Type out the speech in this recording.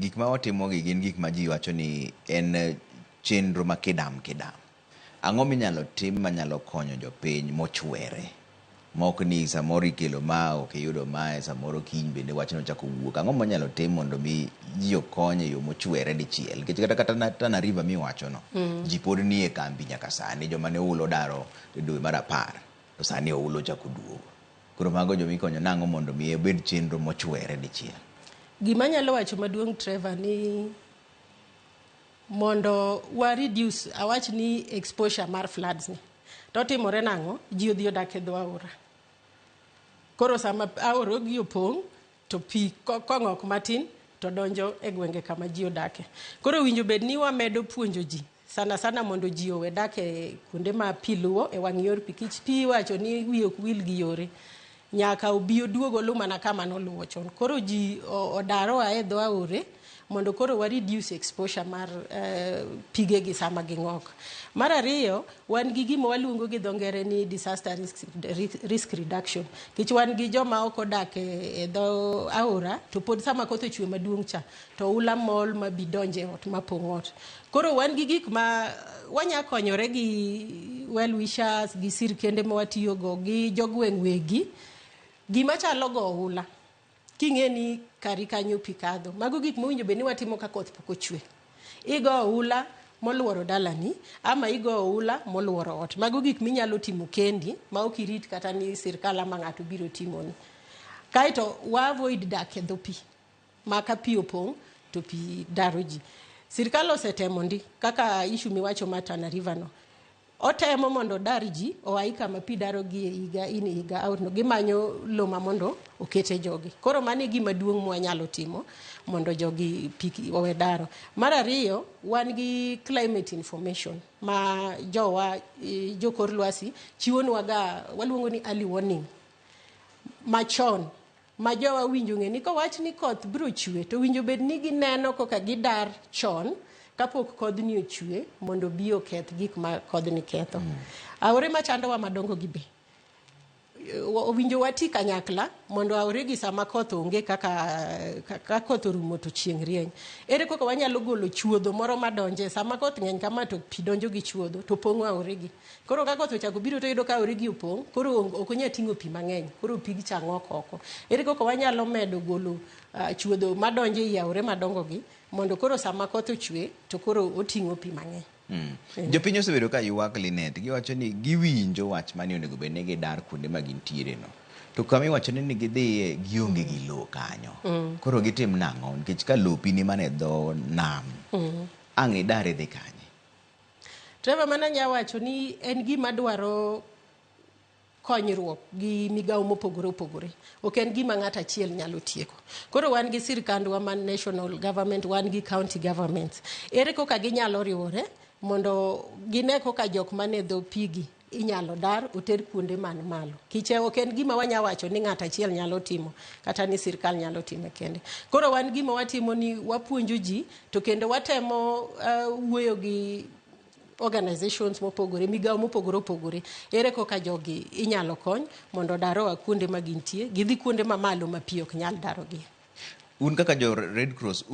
Gik ma watimogi gin gik ma ji wacho ni en chenro ma kidam kidam. Ang'o minyalo tim manyalo konyo jopiny mochwere? Mok ni samoro ikelo ma ok iyudo mae, samoro kiny bende wachno chako wuok. Ang'o manyalo tim mondo mi ji okony e yo mochwere dichiel? Nikech kata Tana River miwachono, ji pod nie kambi nyaka sani. Joma ne oula odaro e dwe mar 10, to sani oula ochako duogo. Koro mago joma ikonyo nang'o mondo mi obed chenro mochwere dichiel? Gima anyalo wacho maduong', Trevor, ni mondo wa reduce, awach ni, exposure mar floods ni to timore nang'o? Ji odhi odak e dho aora. Koro sama aora gi opong' to pi kong'ok matin to donjo e gwenge kama ji odake. Koro winjo bed ni wamedo puonjo ji sana sana mondo ji owe dak e kuonde ma pi luwo e wang' yor pi. Kich pi iwacho ni wiye ok wil gi yore, nyaka obi oduog oluw mana kama noluwo chon. Koro ji odar oa e dho aore mondo koro wa reduce exposure mar pige gi sama ging'ok. Mar ariyo, wan gi gima waluongo gi dho ngere ni disaster risk reduction. Nikech wan gi joma ok odak e dho aora to pod sama koth ochwe maduong' cha to oula mol ma bi donj e ot ma pong' ot. Koro wan gi gik ma wanya konyore gi well wishers, gi sirkende ma watiyogo, gi jogweng' wegi. Gima chalo go oula king'e ni kari kanyo pi kadho. Mago gik mowinjo bed ni watimo ka koth pok ochwe. Igo oula moluoro dalani ama igo oula moluoro ot. Mago gik minyalo timo kendi ma ok irit kata ni sirkal ama ng'ato biro timoni. Kaeto wa avoid dak e dho pi ma ka pi opong' to pi daro ji. Sirkal osetemo ndi kaka issue miwacho mar Tana River no. Otemo mondo odar ji oai kama pi daro gi e higa in higa out no. Gimanyo lo ma mondo okete jogi. Koro mano e gima duong' mwanyalo timo mondo jogi pi owe daro. Mar ariyo, wan gi climate information ma jowa jokor lwasi chiwonwa ga, waluongo ni early warning machon ma jowa winjo ng'e ni kowach ni koth biro chwe to winjo bed ni gineno koka gidar chon kapok kodhni ochwe mondo obi oketh gik ma kodhni ketho. Aore machandowa madongo gi be owinjo wati kanyakla mondo aore gi sama koth onge kaka ka koth orumo to chieng' rieny. Ere kaka wanyalo golo chuodho moro madonje sama koth ng'eny kama to pi donjo gi chuodho to pong'o aore gi. Koro ka koth ochako biro to iyudo ka aore gi opong', koro ok onyal ting'o pi mang'eny, koro pig cha ng'ok oko. Ere kaka wanyalo medo golo chuodho madonjo ei aore madongo gi mondo koro sama koth ochwe to koro oting'o pi mang'eny. Jopiny osebedo ka ywak, Linet, giwacho ni giwinjo wach mani onego bed ni gidar kuonde ma gintiere no. To kama iwacho ni gidhiye gionge gi lowo kanyo. Koro gitim nang'o? Nikech ka lopi ni mana e dho nam, ang' idar idhi kanye? Trevor, mana nya wacho ni en gima dwaro konyruok gi migawo mopogore opogore. Ok en gima ng'ato achiel nyalo tieko. Koro wan gi sirkandwa man national government, wan gi county governments. Ere kaka ginyalo riwore mondo gine kaka jok mane dho pigi inyalo dar oter kuonde man malo. Kiche ok en gima wanya wacho ni ng'ato achiel nyalo timo kata ni sirkal nyalo time kende. Koro wan gima watimo ni wapuonjo ji to kendo watemo wuoyo gi organizations mopogore, migawo mopogore opogore. Ere kaka jogi inyalo kony mondo odar oa kuonde ma gintie, gidhi kuonde mamalo ma pi ok nyal darogi. Un kaka jo Red Cross